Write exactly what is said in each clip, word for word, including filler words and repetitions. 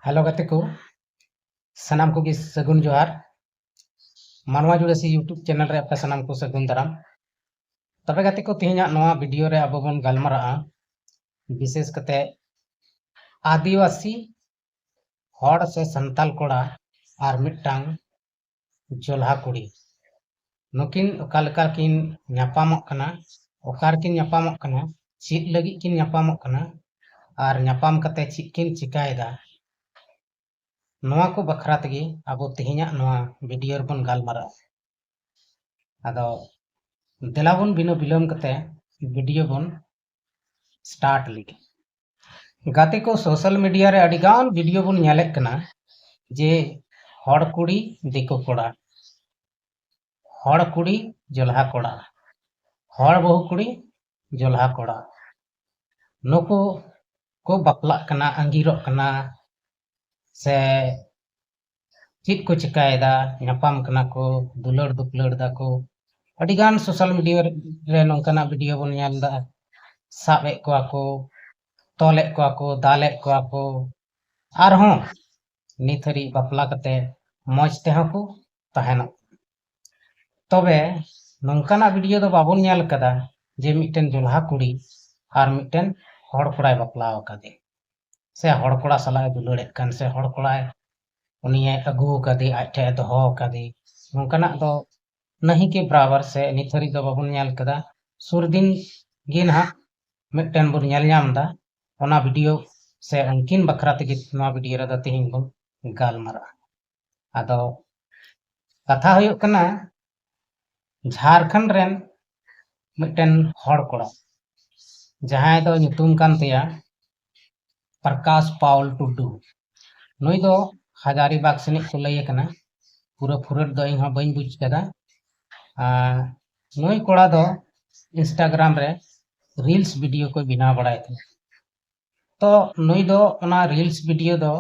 Hello ᱜᱟᱛᱮ ᱠᱚ, ᱥᱟᱱᱟᱢ ᱠᱚᱜᱮ ᱥᱟᱹᱜᱩᱱ ᱡᱚᱦᱟᱨ᱾ ᱢᱟᱱᱣᱟ ᱡᱩᱲᱟᱹᱥᱤ YouTube ᱪᱮᱱᱮᱞ ᱨᱮ ᱟᱯᱮ ᱥᱟᱱᱟᱢ ᱠᱚ ᱥᱟᱹᱜᱩᱱ ᱫᱟᱨᱟᱢ᱾ ᱛᱚᱵᱮ ᱜᱟᱛᱮ ᱠᱚ, ᱛᱮᱦᱮᱧᱟᱜ ᱱᱚᱣᱟ ᱵᱷᱤᱰᱤᱭᱳ ᱨᱮ ᱟᱵᱚ ᱵᱚᱱ ᱜᱟᱞᱢᱟᱨᱟᱜᱼᱟ ᱵᱤᱥᱮᱥ ᱠᱟᱛᱮ ᱟᱹᱫᱤᱵᱟᱹᱥᱤ ᱦᱚᱲ ᱥᱮ ᱥᱟᱱᱛᱟᱞ ᱠᱚᱲᱟ ᱟᱨ ᱢᱤᱫᱴᱟᱝ ᱡᱚᱞᱦᱟ ᱠᱩᱲᱤ᱾ ᱱᱩᱠᱤᱱ ᱚᱠᱟ ᱞᱮᱠᱟ ᱠᱤᱱ ᱧᱟᱯᱟᱢᱚᱜ ᱠᱟᱱᱟ, ᱚᱠᱟ ᱨᱮᱠᱤᱱ ᱧᱟᱯᱟᱢᱚᱜ ᱠᱟᱱᱟ, ᱪᱮᱫ ᱞᱟᱹᱜᱤᱫ ᱠᱤᱱ ᱧᱟᱯᱟᱢᱚᱜ ᱠᱟᱱᱟ, ᱟᱨ ᱧᱟᱯᱟᱢ ᱠᱟᱛᱮ ᱪᱮᱫ ᱠᱤᱱ ᱪᱤᱠᱟᱭᱮᱫᱟ, ᱱᱚᱣᱟ ᱠᱚ ᱵᱟᱠᱷᱨᱟ ᱛᱮᱜᱮ ᱟᱵᱚ ᱛᱮᱦᱮᱧᱟᱜ ᱱᱚᱣᱟ ᱵᱷᱤᱰᱤᱭᱳ ᱨᱮᱵᱚᱱ ᱜᱟᱞᱢᱟᱨᱟᱜᱼᱟ᱾ ᱟᱫᱚ ᱫᱮᱞᱟ ᱵᱚᱱ ᱵᱤᱱᱟᱹ ᱵᱤᱞᱚᱢ ᱠᱟᱛᱮ ᱵᱷᱤᱰᱤᱭᱳ ᱵᱚᱱ ᱥᱴᱟᱨᱴ ᱞᱮᱜᱮ᱾ ᱜᱟᱛᱮ ᱠᱚ, ᱥᱳᱥᱟᱞ ᱢᱤᱰᱤᱭᱟ ᱨᱮ ᱟᱹᱰᱤ ᱜᱟᱱ ᱵᱷᱤᱰᱤᱭᱳ ᱵᱚᱱ ᱧᱮᱞᱮᱫ ᱠᱟᱱᱟ ᱡᱮ ᱦᱚᱲ ᱠᱩᱲᱤ ᱫᱤᱠᱩ ᱠᱚᱲᱟ, ᱦᱚᱲ ᱠᱩᱲᱤ ᱡᱚᱞᱦᱟ ᱠᱚᱲᱟ, ᱦᱚᱲ ᱵᱟᱹᱦᱩ ᱠᱩᱲᱤ ᱡᱚᱞᱦᱟ ᱠᱚᱲᱟ, ᱱᱩᱠᱩ ᱠᱚ ᱵᱟᱯᱞᱟᱜ ᱠᱟᱱᱟ, ᱟᱸᱜᱤᱨᱚᱜ ᱠᱟᱱᱟ, ᱥᱮ ᱪᱮᱫ ᱠᱚ ᱪᱤᱠᱟᱭᱮᱫᱟ, ᱧᱟᱯᱟᱢ ᱠᱟᱱᱟ ᱠᱚ, ᱫᱩᱞᱟᱹᱲ ᱫᱩᱯᱞᱟᱹᱲ ᱫᱟᱠᱚ᱾ ᱟᱹᱰᱤᱜᱟᱱ ᱥᱳᱥᱟᱞ ᱢᱤᱰᱤᱭᱟ ᱨᱮ ᱱᱚᱝᱠᱟᱱᱟᱜ ᱵᱷᱤᱰᱤᱭᱳ ᱵᱚᱱ ᱧᱮᱞ ᱮᱫᱟ, ᱥᱟᱵ ᱮᱫ ᱠᱚᱣᱟ ᱠᱚ, ᱛᱚᱞᱮᱫ ᱠᱚᱣᱟ ᱠᱚ, ᱫᱟᱞᱮᱫ ᱠᱚᱣᱟ ᱠᱚ, ᱟᱨᱦᱚᱸ ᱱᱤᱛ ᱦᱟᱹᱨᱤᱡ ᱵᱟᱯᱞᱟ ᱠᱟᱛᱮ ᱢᱚᱡᱽ ᱛᱮᱦᱚᱸ ᱠᱚ ᱛᱟᱦᱮᱱᱚᱜ᱾ ᱛᱚᱵᱮ ᱱᱚᱝᱠᱟᱱᱟᱜ ᱵᱷᱤᱰᱤᱭᱳ ᱫᱚ ᱵᱟᱵᱚᱱ ᱧᱮᱞ ᱠᱟᱫᱟ ᱡᱮ ᱢᱤᱫᱴᱮᱱ ᱡᱚᱞᱦᱟ ᱠᱩᱲᱤ ᱟᱨ ᱢᱤᱫᱴᱮᱱ ᱦᱚᱲ ᱠᱚᱲᱟᱭ ᱵᱟᱯᱞᱟ ᱟᱠᱟᱫᱮ, ᱥᱮ ᱦᱚᱲ ᱠᱚᱲᱟ ᱥᱟᱞᱟᱜ ᱮ ᱫᱩᱞᱟᱹᱲᱮᱫ ᱠᱟᱱ, ᱥᱮ ᱦᱚᱲ ᱠᱚᱲᱟᱭ ᱩᱱᱤᱭᱮ ᱟᱹᱜᱩ ᱟᱠᱟᱫᱮ, ᱟᱡ ᱴᱷᱮᱱ ᱮ ᱫᱚᱦᱚ ᱟᱠᱟᱫᱮ, ᱱᱚᱝᱠᱟᱱᱟᱜ ᱫᱚ ᱱᱟᱹᱦᱤ ᱠᱮ ᱵᱟᱨᱟᱵᱟᱨ ᱥᱮ ᱱᱤᱛ ᱦᱟᱹᱨᱤᱡ ᱫᱚ ᱵᱟᱵᱚᱱ ᱧᱮᱞ ᱠᱟᱫᱟ᱾ ᱥᱩᱨ ᱫᱤᱱ ᱜᱮ ᱱᱟᱦᱟᱜ ᱢᱤᱫᱴᱮᱱ ᱵᱚᱱ ᱧᱮᱞ ᱧᱟᱢ ᱮᱫᱟ᱾ ᱚᱱᱟ ᱵᱷᱤᱰᱤᱭᱳ ᱥᱮ ᱩᱱᱠᱤᱱ ᱵᱟᱠᱷᱨᱟ ᱛᱮᱜᱮ ᱱᱚᱣᱟ ᱵᱷᱤᱰᱤᱭᱳ ᱨᱮᱫᱚ ᱛᱮᱦᱮᱧ ᱵᱚᱱ ᱜᱟᱞᱢᱟᱨᱟᱜᱼᱟ᱾ ᱟᱫᱚ ᱠᱟᱛᱷᱟ ᱦᱩᱭᱩᱜ ᱠᱟᱱᱟ, ᱡᱷᱟᱲᱠᱷᱚᱸᱰ ᱨᱮᱱ ᱢᱤᱫᱴᱮᱱ ᱦᱚᱲ ᱠᱚᱲᱟ, ᱡᱟᱦᱟᱸᱭ ᱫᱚ ᱧᱩᱛᱩᱢ ᱠᱟᱱ ᱛᱟᱭᱟ ᱯᱨᱚᱠᱟᱥ ᱯᱟᱣᱩᱞ ᱴᱩᱰᱩ᱾ ᱱᱩᱭ ᱫᱚ ᱦᱟᱡᱟᱨᱤᱵᱟᱜᱽ ᱥᱮᱱᱤᱡ ᱠᱚ ᱞᱟᱹᱭ ᱠᱟᱱᱟ, ᱯᱩᱨᱟᱹ ᱯᱷᱩᱨᱟᱹᱴ ᱫᱚ ᱤᱧ ᱦᱚᱸ ᱵᱟᱹᱧ ᱵᱩᱡᱽ ᱠᱟᱫᱟ᱾ ᱟᱨ ᱱᱩᱭ ᱠᱚᱲᱟ ᱫᱚ ᱤᱱᱥᱴᱟᱜᱨᱟᱢ ᱨᱮ ᱨᱤᱞᱥ ᱵᱷᱤᱰᱤᱭᱳ ᱠᱚᱭ ᱵᱮᱱᱟᱣ ᱵᱟᱲᱟᱭ ᱛᱟᱦᱮᱸᱫ᱾ ᱛᱚ ᱱᱩᱭ ᱫᱚ ᱚᱱᱟ ᱨᱤᱞᱥ ᱵᱷᱤᱰᱤᱭᱳ ᱫᱚ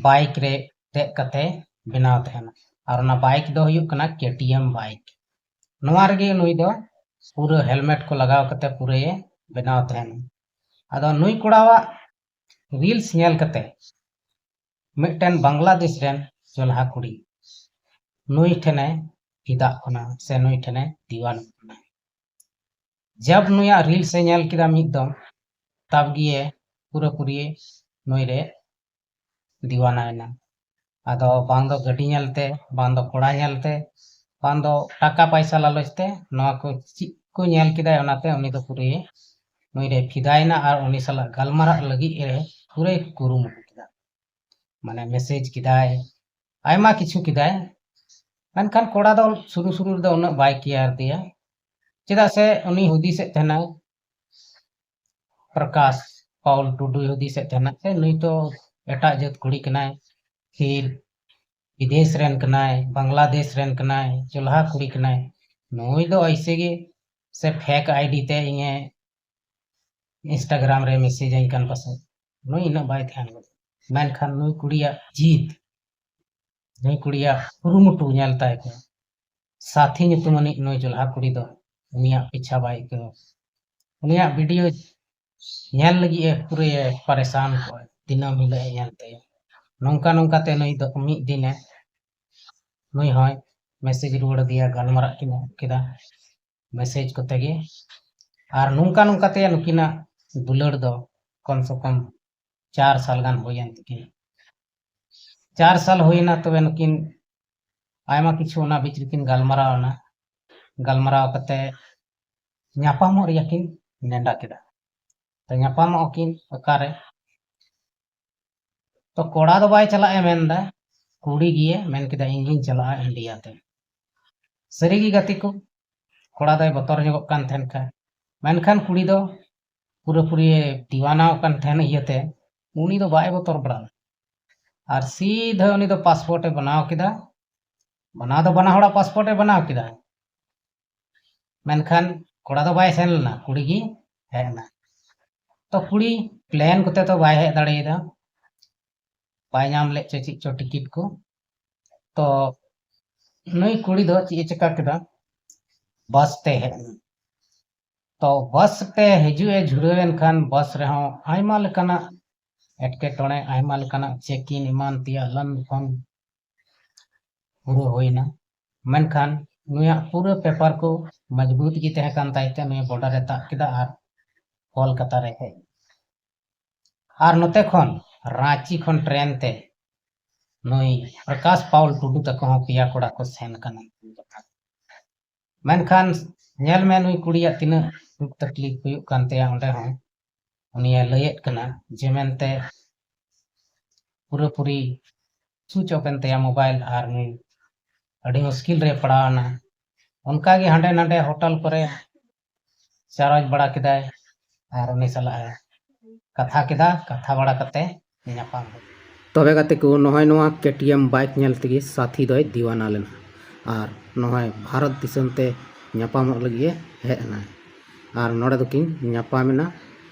ᱵᱟᱭᱤᱠ ᱨᱮ ᱫᱮᱡ ᱠᱟᱛᱮ ᱵᱮᱱᱟᱣ ᱛᱟᱦᱮᱱᱟ, ᱟᱨ ᱚᱱᱟ ᱵᱟᱭᱤᱠ ᱫᱚ ᱦᱩᱭᱩᱜ ᱠᱟᱱᱟ ᱠᱮᱴᱤᱭᱮᱢ ᱵᱟᱭᱤᱠ᱾ ᱱᱚᱣᱟ ᱨᱮᱜᱮ ᱱᱩᱭ ᱫᱚ ᱯᱩᱨᱟᱹ ᱦᱮᱞᱢᱮᱴ ᱠᱚ ᱞᱟᱜᱟᱣ ᱠᱟᱛᱮ ᱯᱩᱨᱟᱹᱭᱮ ᱵᱮᱱᱟᱣ ᱛᱟᱦᱮᱱᱟ᱾ ᱟᱫᱚ ᱱᱩᱭ ᱠᱚᱲᱟᱣᱟᱜ ᱨᱤᱞᱥ ᱧᱮᱞ ᱠᱟᱛᱮ ᱢᱤᱫᱴᱮᱱ ᱵᱟᱝᱞᱟᱫᱮᱥ ᱨᱮᱱ ᱡᱚᱞᱦᱟ ᱠᱩᱲᱤ ᱱᱩᱭ ᱴᱷᱮᱱᱮ ᱯᱷᱤᱫᱟᱜ ᱠᱟᱱᱟ ᱥᱮ ᱱᱩᱭ ᱴᱷᱮᱱᱮ ᱫᱤᱣᱟᱱᱚᱜ ᱠᱟᱱᱟ᱾ ᱡᱟᱵ ᱱᱩᱭᱟᱜ ᱨᱤᱞᱥ ᱮ ᱧᱮᱞ ᱠᱮᱫᱟ ᱢᱤᱫ ᱫᱚᱢ, ᱛᱟᱵ ᱜᱮ ᱯᱩᱨᱟᱹᱯᱩᱨᱤ ᱱᱩᱭ ᱨᱮ ᱫᱤᱣᱟᱱᱟᱭᱮᱱᱟ᱾ ᱟᱫᱚ ᱵᱟᱝ ᱫᱚ ᱜᱟᱹᱰᱤ ᱧᱮᱞᱛᱮ, ᱵᱟᱝ ᱫᱚ ᱠᱚᱲᱟ ᱧᱮᱞᱛᱮ, ᱵᱟᱝ ᱫᱚ ᱴᱟᱠᱟ ᱯᱟᱭᱥᱟ ᱞᱟᱞᱚᱪ ᱛᱮ, ᱱᱚᱣᱟ ᱠᱚ ᱪᱮᱫ ᱠᱚ ᱧᱮᱞ ᱠᱮᱫᱟᱭ, ᱚᱱᱟᱛᱮ ᱩᱱᱤ ᱫᱚ ᱯᱩᱨᱟᱹ ᱱᱩᱭ ᱨᱮ ᱯᱷᱤᱫᱟᱭᱮᱱᱟ ᱟᱨ ᱩᱱᱤ ᱥᱟᱞᱟᱜ ᱜᱟᱞᱢᱟᱨᱟᱜ ᱞᱟᱹᱜᱤᱫ ᱮ ᱯᱩᱨᱟᱹᱭ ᱠᱩᱨᱩᱢᱩᱴᱩ ᱠᱮᱫᱟ᱾ ᱢᱟᱱᱮ ᱢᱮᱥᱮᱡᱽ ᱠᱮᱫᱟᱭ, ᱟᱭᱢᱟ ᱠᱤᱪᱷᱩ ᱠᱮᱫᱟᱭ᱾ ᱢᱮᱱᱠᱷᱟᱱ ᱠᱚᱲᱟ ᱫᱚ ᱥᱩᱨᱩ ᱥᱩᱨᱩ ᱨᱮᱫᱚ ᱩᱱᱟᱹᱜ ᱵᱟᱭ ᱠᱮᱭᱟᱨ ᱫᱮᱭᱟ, ᱪᱮᱫᱟᱜ ᱥᱮ ᱩᱱᱤ ᱦᱩᱫᱤᱥᱮᱫ ᱛᱟᱦᱮᱱᱟᱭ ᱯᱨᱚᱠᱟᱥ ᱯᱟᱣᱩᱞ ᱴᱩᱰᱩᱭ ᱦᱩᱫᱤᱥᱮᱫ ᱛᱟᱦᱮᱱᱟ ᱥᱮ ᱱᱩᱭ ᱛᱚ ᱮᱴᱟᱜ ᱡᱟᱹᱛ ᱠᱩᱲᱤ ᱠᱟᱱᱟᱭ, ᱯᱷᱤᱨ ᱵᱤᱫᱮᱥ ᱨᱮᱱ ᱠᱟᱱᱟᱭ, ᱵᱟᱝᱞᱟᱫᱮᱥ ᱨᱮᱱ ᱠᱟᱱᱟᱭ, ᱡᱚᱞᱦᱟ ᱠᱩᱲᱤ ᱠᱟᱱᱟᱭ, ᱱᱩᱭ ᱫᱚ ᱮᱭᱥᱮ ᱜᱮ ᱥᱮ ᱯᱷᱮᱠ ᱟᱭᱰᱤ ᱛᱮ ᱤᱧᱮ ᱤᱱᱥᱴᱟᱜᱨᱟᱢ ᱨᱮ ᱢᱮᱥᱮᱡᱽ ᱟᱹᱧ ᱠᱟᱱ ᱯᱟᱥᱮᱡ, ᱱᱩᱭ ᱩᱱᱟᱹᱜ ᱵᱟᱭ ᱫᱷᱮᱭᱟᱱ ᱜᱚᱫ᱾ ᱢᱮᱱᱠᱷᱟᱱ ᱱᱩᱭ ᱠᱩᱲᱤᱭᱟᱜ ᱡᱤᱫ, ᱱᱩᱭ ᱠᱩᱲᱤᱭᱟᱜ ᱠᱩᱨᱩᱢᱩᱴᱩ ᱧᱮᱞ ᱛᱟᱭ ᱯᱮ᱾ ᱥᱟᱛᱷᱤ ᱧᱩᱛᱩᱢᱟᱱᱤᱡ ᱱᱩᱭ ᱡᱚᱞᱦᱟ ᱠᱩᱲᱤ ᱫᱚ ᱩᱱᱤᱭᱟᱜ ᱯᱤᱪᱷᱟ ᱵᱟᱭ ᱟᱹᱭᱠᱟᱹᱣᱟ᱾ ᱩᱱᱤᱭᱟᱜ ᱵᱷᱤᱰᱤᱭᱳ ᱧᱮᱞ ᱞᱟᱹᱜᱤᱫ ᱮ ᱯᱩᱨᱟᱹᱭ ᱯᱟᱨᱮᱥᱟᱱ ᱠᱚᱜᱼᱟ, ᱫᱤᱱᱟᱹᱢ ᱦᱤᱞᱳᱜ ᱮ ᱧᱮᱞ ᱛᱟᱭᱟ᱾ ᱱᱚᱝᱠᱟ ᱱᱚᱝᱠᱟ ᱛᱮ ᱱᱩᱭ ᱫᱚ ᱢᱤᱫ ᱫᱤᱱᱮ ᱱᱩᱭ ᱦᱚᱸᱭ ᱢᱮᱥᱮᱡᱽ ᱨᱩᱣᱟᱹᱲ ᱟᱫᱮᱭᱟ, ᱜᱟᱞᱢᱟᱨᱟᱜ ᱠᱤᱱ ᱮᱦᱚᱵ ᱠᱮᱫᱟ ᱢᱮᱥᱮᱡᱽ ᱠᱚᱛᱮ ᱜᱮ᱾ ᱟᱨ ᱱᱚᱝᱠᱟ ᱱᱚᱝᱠᱟ ᱛᱮ ᱱᱩᱠᱤᱱᱟᱜ ᱫᱩᱞᱟᱹᱲ ᱫᱚ ᱠᱚᱢ ᱥᱮ ᱠᱚᱢ ᱪᱟᱨ ᱥᱟᱞ ᱜᱟᱱ ᱦᱩᱭᱮᱱ ᱛᱟᱹᱠᱤᱱᱟ᱾ ᱪᱟᱨ ᱥᱟᱞ ᱦᱩᱭᱮᱱᱟ, ᱛᱚᱵᱮ ᱱᱩᱠᱤᱱ ᱟᱭᱢᱟ ᱠᱤᱪᱷᱩ ᱚᱱᱟ ᱵᱤᱪ ᱨᱮᱠᱤᱱ ᱜᱟᱞᱢᱟᱨᱟᱣ ᱮᱱᱟ᱾ ᱜᱟᱞᱢᱟᱨᱟᱣ ᱠᱟᱛᱮ ᱧᱟᱯᱟᱢᱚᱜ ᱨᱮᱭᱟᱜ ᱠᱤᱱ ᱱᱮᱰᱟ ᱠᱮᱫᱟ᱾ ᱛᱚ ᱧᱟᱯᱟᱢᱚᱜ ᱟᱹᱠᱤᱱ ᱚᱠᱟᱨᱮ? ᱛᱚ ᱠᱚᱲᱟ ᱫᱚ ᱵᱟᱭ ᱪᱟᱞᱟᱜ ᱮ ᱢᱮᱱᱫᱟ, ᱠᱩᱲᱤ ᱜᱮ ᱢᱮᱱ ᱠᱮᱫᱟ, "ᱤᱧ ᱜᱤᱧ ᱪᱟᱞᱟᱜᱼᱟ ᱤᱱᱰᱤᱭᱟ ᱛᱮ᱾" ᱥᱟᱹᱨᱤᱜᱮ ᱜᱟᱛᱮ ᱠᱚ, ᱠᱚᱲᱟ ᱫᱚᱭ ᱵᱚᱛᱚᱨ ᱧᱚᱜᱚᱜ ᱠᱟᱱ ᱛᱟᱦᱮᱱ ᱠᱷᱟᱱ, ᱢᱮᱱᱠᱷᱟᱱ ᱠᱩᱲᱤ ᱫᱚ ᱯᱩᱨᱟᱹᱯᱩᱨᱤ ᱫᱤᱣᱟᱱᱟᱣ ᱠᱟᱱ ᱛᱟᱦᱮᱱ ᱤᱭᱟᱹᱛᱮ ᱩᱱᱤ ᱫᱚ ᱵᱟᱭ ᱵᱚᱛᱚᱨ ᱵᱟᱲᱟ ᱞᱮᱱᱟ᱾ ᱟᱨ ᱥᱤᱫᱷᱟᱹ ᱩᱱᱤ ᱫᱚ ᱯᱟᱥᱯᱳᱨᱴ ᱮ ᱵᱮᱱᱟᱣ ᱠᱮᱫᱟ᱾ ᱵᱮᱱᱟᱣ ᱫᱚ ᱵᱟᱱᱟ ᱦᱚᱲᱟᱜ ᱯᱟᱥᱯᱳᱨᱴ ᱮ ᱵᱮᱱᱟᱣ ᱠᱮᱫᱟ, ᱢᱮᱱᱠᱷᱟᱱ ᱠᱚᱲᱟ ᱫᱚ ᱵᱟᱭ ᱥᱮᱱ ᱞᱮᱱᱟ, ᱠᱩᱲᱤ ᱜᱮ ᱦᱮᱡ ᱮᱱᱟ᱾ ᱛᱚ ᱠᱩᱲᱤ ᱯᱞᱮᱱ ᱠᱚᱛᱮ ᱛᱚ ᱵᱟᱭ ᱦᱮᱡ ᱫᱟᱲᱮᱭᱟᱫᱟ, ᱵᱟᱭ ᱧᱟᱢ ᱞᱮᱫ ᱪᱚ ᱪᱮᱫ ᱪᱚ ᱴᱤᱠᱤᱴ ᱠᱚ᱾ ᱛᱚ ᱱᱩᱭ ᱠᱩᱲᱤ ᱫᱚ ᱪᱮᱫ ᱮ ᱪᱮᱠᱟ ᱠᱮᱫᱟ, ᱵᱟᱥ ᱛᱮ ᱦᱮᱡ ᱮᱱᱟ᱾ ᱛᱚ ᱵᱟᱥ ᱛᱮ ᱦᱤᱡᱩᱜ ᱮ ᱡᱷᱩᱲᱟᱹᱣ ᱮᱱ ᱠᱷᱟᱱ ᱵᱟᱥ ᱨᱮᱦᱚᱸ ᱟᱭᱢᱟ ᱞᱮᱠᱟᱱᱟᱜ ᱮᱴᱠᱮᱴᱚᱬᱮ, ᱟᱭᱢᱟ ᱞᱮᱠᱟᱱᱟᱜ ᱪᱮᱠᱤᱝ ᱮᱢᱟᱱ ᱛᱮᱭᱟᱜ ᱞᱟᱹᱱ ᱠᱷᱚᱱ ᱯᱩᱨᱟᱹ ᱦᱩᱭᱱᱟ᱾ ᱢᱮᱱᱠᱷᱟᱱ ᱱᱩᱭᱟᱜ ᱯᱩᱨᱟᱹ ᱯᱮᱯᱟᱨ ᱠᱚ ᱢᱚᱡᱽᱵᱩᱛ ᱜᱮ ᱛᱟᱦᱮᱸ ᱠᱟᱱ ᱛᱟᱭ ᱛᱮ ᱱᱩᱭ ᱵᱚᱰᱟᱨ ᱮ ᱛᱟᱵ ᱠᱮᱫᱟ ᱟᱨ ᱠᱳᱞᱠᱟᱛᱟ ᱨᱮ ᱦᱮᱡ᱾ ᱟᱨ ᱱᱚᱛᱮ ᱠᱷᱚᱱ ᱨᱟᱸᱪᱤ ᱠᱷᱚᱱ ᱴᱨᱮᱱ ᱛᱮ ᱱᱩᱭ ᱯᱨᱚᱠᱟᱥ ᱯᱟᱣᱩᱞ ᱴᱩᱰᱩ ᱛᱟᱠᱚ ᱦᱚᱸ ᱯᱮᱭᱟ ᱠᱚᱲᱟ ᱠᱚ ᱥᱮᱱ ᱠᱟᱱᱟ᱾ ᱢᱮᱱᱠᱷᱟᱱ ᱧᱮᱞ ᱢᱮ ᱱᱩᱭ ᱠᱩᱲᱤᱭᱟᱜ ᱛᱤᱱᱟᱹᱜ ᱫᱩᱠ ᱛᱟᱠᱞᱤᱯ ᱦᱩᱭᱩᱜ ᱠᱟᱱ ᱛᱟᱭᱟ ᱚᱸᱰᱮ ᱦᱚᱸ᱾ ᱩᱱᱤᱭᱮ ᱞᱟᱹᱭᱮᱫ ᱠᱟᱱᱟ ᱡᱮ ᱢᱮᱱᱛᱮ ᱯᱩᱨᱟᱹᱯᱩᱨᱤ switch off ᱮᱱ ᱛᱟᱭᱟ ᱢᱳᱵᱟᱭᱤᱞ ᱟᱨ ᱱᱩᱭ ᱟᱹᱰᱤ ᱢᱩᱥᱠᱤᱞ ᱨᱮ ᱯᱟᱲᱟᱣ ᱮᱱᱟ᱾ ᱚᱱᱠᱟᱜᱮ ᱦᱟᱸᱰᱮ ᱱᱟᱰᱮ ᱦᱳᱴᱮᱞ ᱠᱚᱨᱮ ᱪᱟᱨᱚᱡᱽ ᱵᱟᱲᱟ ᱠᱮᱫᱟᱭ ᱟᱨ ᱩᱱᱤ ᱥᱟᱞᱟᱜ ᱮ ᱠᱟᱛᱷᱟ ᱠᱮᱫᱟ᱾ ᱠᱟᱛᱷᱟ ᱵᱟᱲᱟ ᱠᱟᱛᱮ ᱧᱟᱯᱟᱢ ᱦᱩᱭ᱾ ᱛᱚᱵᱮ ᱜᱟᱛᱮ ᱠᱚ, ᱱᱚᱜᱼᱚᱭ ᱱᱚᱣᱟ ᱠᱮ ᱴᱤ ᱮᱢ ᱵᱟᱭᱤᱠ ᱧᱮᱞ ᱛᱮᱜᱮ ᱥᱟᱛᱷᱤ ᱫᱚᱭ ᱫᱤᱣᱟᱱᱟ ᱞᱮᱱᱟ ᱟᱨ ᱱᱚᱜᱼᱚᱭ ᱵᱷᱟᱨᱚᱛ ᱫᱤᱥᱚᱢ ᱛᱮ ᱧᱟᱯᱟᱢᱚᱜ ᱞᱟᱹᱜᱤᱫ ᱮ ᱦᱮᱡ ᱮᱱᱟ᱾ ᱟᱨ ᱱᱚᱰᱮ ᱫᱚᱠᱤᱱ ᱧᱟᱯᱟᱢ ᱮᱱᱟ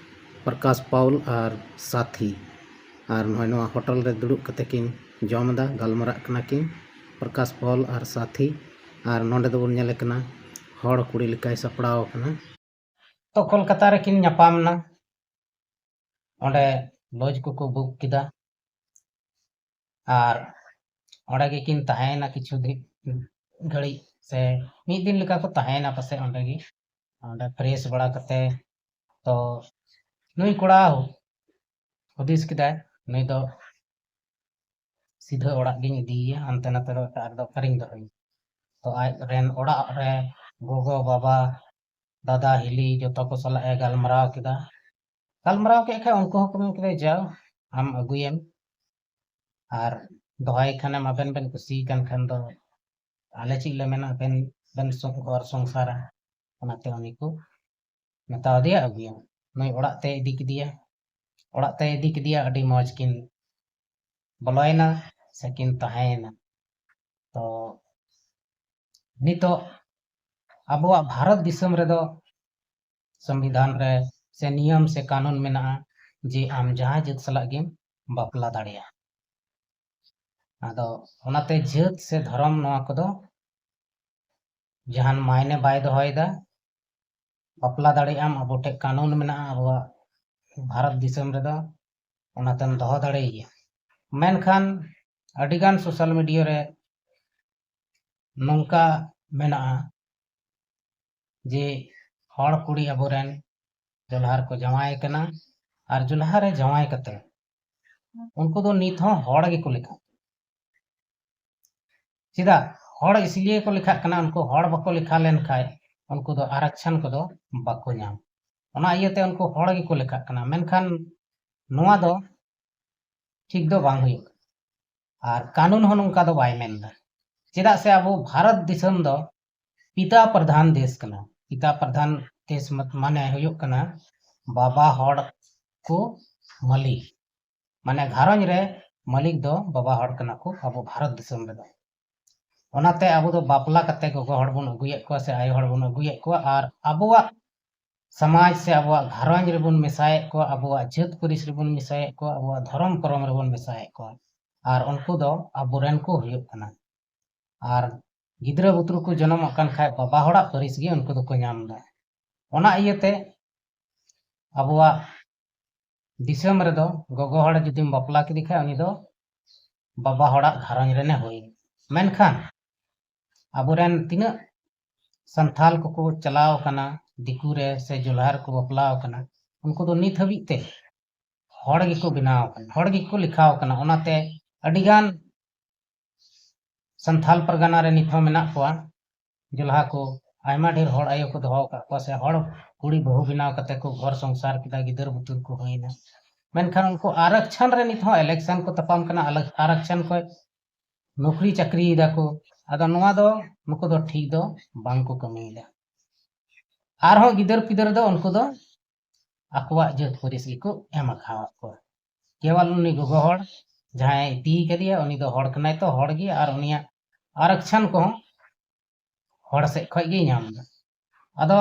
ᱯᱨᱚᱠᱟᱥ ᱯᱟᱣᱩᱞ ᱟᱨ ᱥᱟᱛᱷᱤ᱾ ᱟᱨ ᱱᱚᱜᱼᱚᱭ ᱱᱚᱣᱟ ᱦᱳᱴᱮᱞ ᱨᱮ ᱫᱩᱲᱩᱵ ᱠᱟᱛᱮ ᱠᱤᱱ ᱡᱚᱢ ᱮᱫᱟ, ᱜᱟᱞᱢᱟᱨᱟᱜ ᱠᱟᱱᱟ ᱠᱤᱱ ᱯᱨᱚᱠᱟᱥ ᱯᱟᱣᱩᱞ ᱟᱨ ᱥᱟᱛᱷᱤ᱾ ᱟᱨ ᱱᱚᱰᱮ ᱫᱚᱵᱚᱱ ᱧᱮᱞᱮ ᱠᱟᱱᱟ ᱦᱚᱲ ᱠᱩᱲᱤ ᱞᱮᱠᱟᱭ ᱥᱟᱯᱲᱟᱣ ᱟᱠᱟᱱᱟ᱾ ᱛᱚ ᱠᱳᱞᱠᱟᱛᱟ ᱨᱮᱠᱤᱱ ᱧᱟᱯᱟᱢ ᱮᱱᱟ, ᱚᱸᱰᱮ ᱞᱚᱡᱽ ᱠᱚᱠᱚ ᱵᱩᱠ ᱠᱮᱫᱟ ᱟᱨ ᱚᱸᱰᱮ ᱜᱮᱠᱤᱱ ᱛᱟᱦᱮᱸᱭᱮᱱᱟ ᱠᱤᱪᱷᱩ ᱫᱤᱱ, ᱜᱷᱟᱹᱲᱤᱡ ᱥᱮ ᱢᱤᱫ ᱫᱤᱱ ᱞᱮᱠᱟ ᱠᱚ ᱛᱟᱦᱮᱸᱭᱮᱱᱟ ᱯᱟᱥᱮᱡ ᱚᱸᱰᱮ ᱜᱮ᱾ ᱚᱸᱰᱮ ᱯᱷᱨᱮᱥ ᱵᱟᱲᱟ ᱠᱟᱛᱮ ᱛᱚ ᱱᱩᱭ ᱠᱚᱲᱟ ᱦᱩᱫᱤᱥ ᱠᱮᱫᱟᱭ ᱱᱩᱭ ᱫᱚ ᱥᱤᱫᱷᱟᱹ ᱚᱲᱟᱜ ᱜᱤᱧ ᱤᱫᱤᱭᱮᱭᱟ, ᱦᱟᱱᱛᱮ ᱱᱟᱛᱮ ᱫᱚ ᱮᱴᱟᱜ ᱨᱮᱫᱚ ᱚᱠᱟᱨᱤᱧ ᱫᱚᱦᱚᱭᱮᱭᱟ᱾ ᱛᱚ ᱟᱡ ᱨᱮᱱ ᱚᱲᱟᱜ ᱨᱮ ᱜᱚᱜᱚ ᱵᱟᱵᱟ ᱫᱟᱫᱟ ᱦᱤᱞᱤ ᱡᱚᱛᱚ ᱠᱚ ᱥᱟᱞᱟᱜ ᱮ ᱜᱟᱞᱢᱟᱨᱟᱣ ᱠᱮᱫᱟ᱾ ᱜᱟᱞᱢᱟᱨᱟᱣ ᱠᱮᱫ ᱠᱷᱟᱱ ᱩᱱᱠᱩ ᱦᱚᱸᱠᱚ ᱢᱮᱱ ᱠᱮᱫᱟ ᱡᱟᱣ ᱟᱢ ᱟᱹᱜᱩᱭᱮᱢ ᱟᱨ ᱫᱚᱦᱚᱭ ᱠᱷᱟᱱᱮᱢ ᱟᱵᱮᱱ ᱵᱮᱱ ᱠᱩᱥᱤ ᱠᱟᱱ ᱠᱷᱟᱱ ᱫᱚ ᱟᱞᱮ ᱪᱮᱫ ᱞᱮ ᱢᱮᱱᱟ ᱟᱵᱮᱱ ᱵᱮᱱ ᱥᱚᱝ-, ᱜᱷᱚᱨ ᱥᱚᱝᱥᱟᱨᱟ᱾ ᱚᱱᱟᱛᱮ ᱩᱱᱤ ᱠᱚ ᱢᱮᱛᱟᱣ ᱫᱮᱭᱟ ᱟᱹᱜᱩᱭᱮᱢ᱾ ᱱᱩᱭ ᱚᱲᱟᱜ ᱛᱮ ᱤᱫᱤ ᱠᱮᱫᱮᱭᱟ᱾ ᱚᱲᱟᱜ ᱛᱮ ᱤᱫᱤ ᱠᱮᱫᱮᱭᱟ, ᱟᱹᱰᱤ ᱢᱚᱡᱽ ᱠᱤᱱ ᱵᱚᱞᱚᱭᱮᱱᱟ ᱥᱮᱠᱤᱱ ᱛᱟᱦᱮᱸᱭᱮᱱᱟ᱾ ᱛᱚ ᱱᱤᱛᱚᱜ ᱟᱵᱚᱣᱟᱜ ᱵᱷᱟᱨᱚᱛ ᱫᱤᱥᱚᱢ ᱨᱮᱫᱚ ᱥᱚᱝᱵᱤᱫᱷᱟᱱ ᱨᱮ ᱥᱮ ᱱᱤᱭᱚᱢ ᱥᱮ ᱠᱟᱹᱱᱩᱱ ᱢᱮᱱᱟᱜᱼᱟ ᱡᱮ ᱟᱢ ᱡᱟᱦᱟᱸ ᱡᱟᱹᱛ ᱥᱟᱞᱟᱜ ᱜᱮᱢ ᱵᱟᱯᱞᱟ ᱫᱟᱲᱮᱭᱟᱜᱼᱟ᱾ ᱟᱫᱚ ᱚᱱᱟᱛᱮ ᱡᱟᱹᱛ ᱥᱮ ᱫᱷᱚᱨᱚᱢ ᱱᱚᱣᱟ ᱠᱚᱫᱚ ᱡᱟᱦᱟᱱ ᱢᱟᱭᱱᱮ ᱵᱟᱭ ᱫᱚᱦᱚᱭᱮᱫᱟ᱾ ᱵᱟᱯᱞᱟ ᱫᱟᱲᱮᱭᱟᱜ ᱟᱢ, ᱟᱵᱚ ᱴᱷᱮᱱ ᱠᱟᱹᱱᱩᱱ ᱢᱮᱱᱟᱜᱼᱟ ᱟᱵᱚᱣᱟᱜ ᱵᱷᱟᱨᱚᱛ ᱫᱤᱥᱚᱢ ᱨᱮᱫᱚ᱾ ᱚᱱᱟᱛᱮᱢ ᱫᱚᱦᱚ ᱫᱟᱲᱮᱭᱟᱭᱟ᱾ ᱢᱮᱱᱠᱷᱟᱱ ᱟᱹᱰᱤᱜᱟᱱ social media ᱨᱮ ᱱᱚᱝᱠᱟ ᱢᱮᱱᱟᱜᱼᱟ ᱡᱮ ᱦᱚᱲ ᱠᱩᱲᱤ ᱟᱵᱚᱨᱮᱱ ᱡᱚᱞᱦᱟ ᱨᱮᱠᱚ ᱡᱟᱶᱟᱭ ᱠᱟᱱᱟ, ᱟᱨ ᱡᱚᱞᱦᱟ ᱨᱮ ᱡᱟᱶᱟᱭ ᱠᱟᱛᱮ ᱩᱱᱠᱩ ᱫᱚ ᱱᱤᱛ ᱦᱚᱸ ᱦᱚᱲ ᱜᱮᱠᱚ ᱞᱮᱠᱷᱟ᱾ ᱪᱮᱫᱟᱜ ᱦᱚᱲ ᱤᱥᱞᱤᱭᱮ ᱠᱚ ᱞᱮᱠᱷᱟᱜ ᱠᱟᱱᱟ? ᱩᱱᱠᱩ ᱦᱚᱲ ᱵᱟᱠᱚ ᱞᱮᱠᱷᱟ ᱞᱮᱱᱠᱷᱟᱱ ᱩᱱᱠᱩ ᱫᱚ ᱟᱨᱟᱠᱪᱷᱟᱱ ᱠᱚᱫᱚ ᱵᱟᱠᱚ ᱧᱟᱢ᱾ ᱚᱱᱟ ᱤᱭᱟᱹᱛᱮ ᱩᱱᱠᱩ ᱦᱚᱲ ᱜᱮᱠᱚ ᱞᱮᱠᱷᱟᱜ ᱠᱟᱱᱟ᱾ ᱢᱮᱱᱠᱷᱟᱱ ᱱᱚᱣᱟ ᱫᱚ ᱴᱷᱤᱠ ᱫᱚ ᱵᱟᱝ ᱦᱩᱭᱩᱜ ᱠᱟᱱᱟ, ᱟᱨ ᱠᱟᱹᱱᱩᱱ ᱦᱚᱸ ᱱᱚᱝᱠᱟ ᱫᱚ ᱵᱟᱭ ᱢᱮᱱ ᱮᱫᱟ᱾ ᱪᱮᱫᱟᱜ ᱥᱮ ᱟᱵᱚ ᱵᱷᱟᱨᱚᱛ ᱫᱤᱥᱚᱢ ᱫᱚ ᱯᱤᱛᱟ ᱯᱨᱚᱫᱷᱟᱱ ᱫᱮᱥ ᱠᱟᱱᱟ᱾ ᱯᱤᱛᱟ ᱯᱨᱚᱫᱷᱟᱱ ᱫᱮᱥ ᱢᱟᱱᱮ ᱦᱩᱭᱩᱜ ᱠᱟᱱᱟ ᱵᱟᱵᱟ ᱦᱚᱲ ᱠᱚ ᱢᱟᱹᱞᱤᱠ᱾ ᱢᱟᱱᱮ ᱜᱷᱟᱨᱚᱸᱡᱽ ᱨᱮ ᱢᱟᱹᱞᱤᱠ ᱫᱚ ᱵᱟᱵᱟ ᱦᱚᱲ ᱠᱟᱱᱟ ᱠᱚ ᱟᱵᱚ ᱵᱷᱟᱨᱚᱛ ᱫᱤᱥᱚᱢ ᱨᱮᱫᱚ᱾ ᱚᱱᱟᱛᱮ ᱟᱵᱚ ᱫᱚ ᱵᱟᱯᱞᱟ ᱠᱟᱛᱮ ᱜᱚᱜᱚ ᱦᱚᱲ ᱵᱚᱱ ᱟᱹᱜᱩᱭᱮᱫ ᱠᱚᱣᱟ ᱥᱮ ᱟᱭᱳ ᱦᱚᱲ ᱵᱚᱱ ᱟᱹᱜᱩᱭᱮᱫ ᱠᱚᱣᱟ, ᱟᱨ ᱟᱵᱚᱣᱟᱜ ᱥᱚᱢᱟᱡᱽ ᱥᱮ ᱟᱵᱚᱣᱟᱜ ᱜᱷᱟᱨᱚᱸᱡᱽ ᱨᱮᱵᱚᱱ ᱢᱮᱥᱟᱭᱮᱫ ᱠᱚᱣᱟ, ᱟᱵᱚᱣᱟᱜ ᱡᱟᱹᱛ ᱯᱟᱹᱨᱤᱥ ᱨᱮᱵᱚᱱ ᱢᱮᱥᱟᱭᱮᱫ ᱠᱚᱣᱟ, ᱟᱵᱚᱣᱟᱜ ᱫᱷᱚᱨᱚᱢ ᱠᱚᱨᱚᱢ ᱨᱮᱵᱚᱱ ᱢᱮᱥᱟᱭᱮᱫ ᱠᱚᱣᱟ, ᱟᱨ ᱩᱱᱠᱩ ᱫᱚ ᱟᱵᱚᱨᱮᱱ ᱠᱚ ᱦᱩᱭᱩᱜ ᱠᱟᱱᱟ᱾ ᱟᱨ ᱜᱤᱫᱽᱨᱟᱹ ᱵᱩᱛᱨᱩ ᱠᱚ ᱡᱚᱱᱚᱢᱚᱜ ᱠᱟᱱ ᱠᱷᱟᱡ ᱵᱟᱵᱟ ᱦᱚᱲᱟᱜ ᱯᱟᱹᱨᱤᱥ ᱜᱮ ᱩᱱᱠᱩ ᱫᱚᱠᱚ ᱧᱟᱢ ᱮᱫᱟ᱾ ᱚᱱᱟ ᱤᱭᱟᱹᱛᱮ ᱟᱵᱚᱣᱟᱜ ᱫᱤᱥᱚᱢ ᱨᱮᱫᱚ ᱜᱚᱜᱚ ᱦᱚᱲ ᱡᱩᱫᱤᱢ ᱵᱟᱯᱞᱟ ᱠᱮᱫᱮ ᱠᱷᱟᱡ ᱩᱱᱤ ᱫᱚ ᱵᱟᱵᱟ ᱦᱚᱲᱟᱜ ᱜᱷᱟᱨᱚᱸᱡᱽ ᱨᱮᱱᱮ ᱦᱩᱭ᱾ ᱢᱮᱱᱠᱷᱟᱱ ᱟᱵᱚᱨᱮᱱ ᱛᱤᱱᱟᱹᱜ ᱥᱟᱱᱛᱷᱟᱞ ᱠᱚᱠᱚ ᱪᱟᱞᱟᱣ ᱟᱠᱟᱱᱟ ᱫᱤᱠᱩ ᱨᱮ ᱥᱮ ᱡᱚᱞᱦᱟ ᱨᱮᱠᱚ ᱵᱟᱯᱞᱟ ᱟᱠᱟᱱᱟ, ᱩᱱᱠᱩ ᱫᱚ ᱱᱤᱛ ᱦᱟᱹᱵᱤᱡ ᱛᱮ ᱦᱚᱲ ᱜᱮᱠᱚ ᱵᱮᱱᱟᱣ ᱟᱠᱟᱱᱟ, ᱦᱚᱲ ᱜᱮᱠᱚ ᱞᱮᱠᱷᱟᱣ ᱟᱠᱟᱱᱟ᱾ ᱚᱱᱟᱛᱮ ᱟᱹᱰᱤᱜᱟᱱ ᱥᱟᱱᱛᱷᱟᱞ ᱯᱟᱨᱜᱟᱱᱟ ᱨᱮ ᱱᱤᱛ ᱦᱚᱸ ᱢᱮᱱᱟᱜ ᱠᱚᱣᱟ ᱡᱚᱞᱦᱟ ᱠᱚ, ᱟᱭᱢᱟ ᱰᱷᱮᱨ ᱦᱚᱲ ᱟᱭᱳ ᱠᱚ ᱫᱚᱦᱚ ᱟᱠᱟᱫ ᱠᱚᱣᱟ, ᱥᱮ ᱦᱚᱲ ᱠᱩᱲᱤ ᱵᱟᱹᱦᱩ ᱵᱮᱱᱟᱣ ᱠᱟᱛᱮ ᱠᱚ ᱜᱷᱚᱨ ᱥᱚᱝᱥᱟᱨ ᱠᱮᱫᱟ, ᱜᱤᱫᱟᱹᱨ ᱵᱩᱛᱩᱨ ᱠᱚ ᱦᱩᱭᱱᱟ᱾ ᱢᱮᱱᱠᱷᱟᱱ ᱩᱱᱠᱩ ᱟᱨᱟᱠᱪᱷᱟᱱ ᱨᱮ ᱱᱤᱛ ᱦᱚᱸ election ᱠᱚ ᱛᱟᱯᱟᱢ ᱠᱟᱱᱟ, ᱟᱞᱟᱜ-, ᱟᱨᱟᱠᱪᱷᱟᱱ ᱠᱷᱚᱡ ᱱᱚᱠᱨᱤ ᱪᱟᱹᱠᱨᱤᱭᱮᱫᱟ ᱠᱚ᱾ ᱟᱫᱚ ᱱᱚᱣᱟ ᱫᱚ ᱱᱩᱠᱩ ᱫᱚ ᱴᱷᱤᱠ ᱫᱚ ᱵᱟᱝ ᱠᱚ ᱠᱟᱹᱢᱤᱭᱮᱫᱟ᱾ ᱟᱨᱦᱚᱸ ᱜᱤᱫᱟᱹᱨ ᱯᱤᱫᱟᱹᱨ ᱫᱚ ᱩᱱᱠᱩ ᱫᱚ ᱟᱠᱚᱣᱟᱜ ᱡᱟᱹᱛ ᱯᱟᱹᱨᱤᱥ ᱜᱮᱠᱚ ᱮᱢ ᱟᱠᱟᱣᱟᱫ ᱠᱚᱣᱟ᱾ ᱠᱮᱣᱚᱞ ᱩᱱᱤ ᱜᱚᱜᱚ ᱦᱚᱲ ᱡᱟᱦᱟᱸᱭ ᱤᱫᱤ ᱠᱟᱫᱮᱭᱟ, ᱩᱱᱤ ᱫᱚ ᱦᱚᱲ ᱠᱟᱱᱟᱭ ᱛᱚ, ᱦᱚᱲ ᱜᱮ, ᱟᱨ ᱩᱱᱤᱭᱟᱜ ᱟᱨᱟᱠᱪᱷᱟᱱ ᱠᱚᱦᱚᱸ ᱦᱚᱲ ᱥᱮᱫ ᱠᱷᱚᱡ ᱜᱮᱭ ᱧᱟᱢ ᱮᱫᱟ᱾ ᱟᱫᱚ